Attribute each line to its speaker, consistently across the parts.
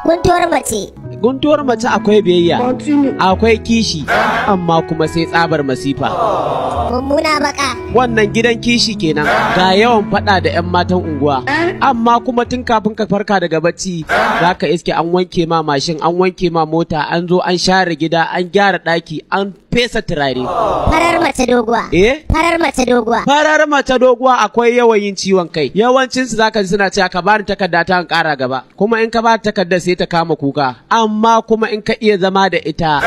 Speaker 1: Guntuwar mace.
Speaker 2: Guntuwar mace akwai biyayya, akwai kishi, amma kuma sai tsabar masifa.
Speaker 1: Mummuna baka.
Speaker 2: Wannan gidan kishi kenan, ga yawan fada da 'yan matan unguwa. Amma kuma tun kafin ka farka daga bacci, za ka iske an wanke ma mashin, an wanke ma mota, an zo an share gida, an gyara ɗaki, an fesa turare.
Speaker 1: Farar mace doguwa.
Speaker 2: Eh?
Speaker 1: Farar mace doguwa.
Speaker 2: Farar mace doguwa akwai yawan yin ciwon kai. Yawancin su zaka ji suna cewa ka bani takarda ta in ƙara gaba. Kuma in ka ba takardar sai ta kama kuka. Amma kuma in ka iya zama da ita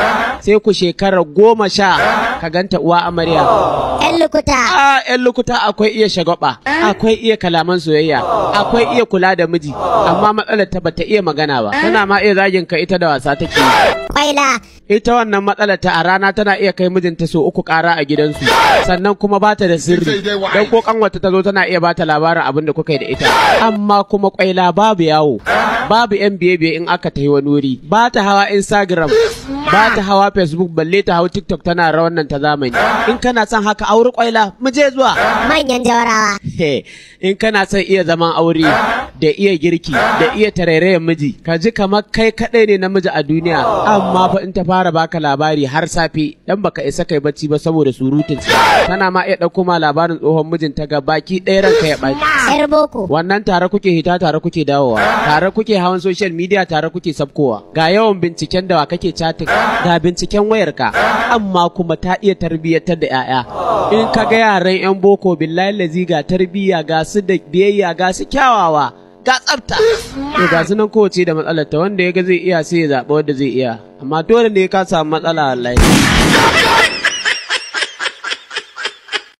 Speaker 2: sai ku shekara 10 ka ganta uwa amarya.
Speaker 1: 'Yan lukuta.
Speaker 2: A 'yan lukuta akwai iya shagwaba, akwai iya kalaman soyayya, akwai iya kula da miji, amma matsalar ta bata iya magana ba. Tana ma iya zagin ka ita da wasa take yi.
Speaker 1: Kwaila.
Speaker 2: Ita wannan matsalar ta a rana tana iya kai mijinta so 3 ƙara a gidansu, sannan kuma bata da sirri, don ko kanwata ta zo tana iya bata labarin abin da kuka yi da ita. Amma kuma kwaila babu yawo, babu yan biye-biye in aka tafi wani wuri, ba ta hawa Instagram, ba ta hawa Facebook, balle ta hau TikTok tana rawan nan ta zamani. In kana son haka auri kwaila, mu je zuwa.
Speaker 1: Manyan jawarawa.
Speaker 2: In kana son iya zaman aure da iya girki da iya tarairayen miji, ka ji kamar kai kaɗai ne namiji a duniya, amma fa in ta fara baka labari har safe dan baka isa kai bacci ba saboda surutun sa. Tana ma iya ɗauko ma labarin tsohon mijinta ga baki ɗaya ranka ya ɓaci.
Speaker 1: 'Yar boko.
Speaker 2: Wannan tare kuke hita, tare kuke dawowa, tare kuke hawan social media, tare kuke sabkowa. Ga yawan binciken da wa kake chatting, ga binciken wayarka, amma kuma ta iya tarbiyyantar da 'ya'ya. In ka ga yaran 'yan boko, billahi lazi ga tarbiyya, ga su da biyayya, ga su kyawawa, ga tsafta. To ga su nan kowace da matsalar ta, wanda ya ga zai iya sai ya zaɓi wanda zai iya, amma dole ne ka samu matsala wallahi.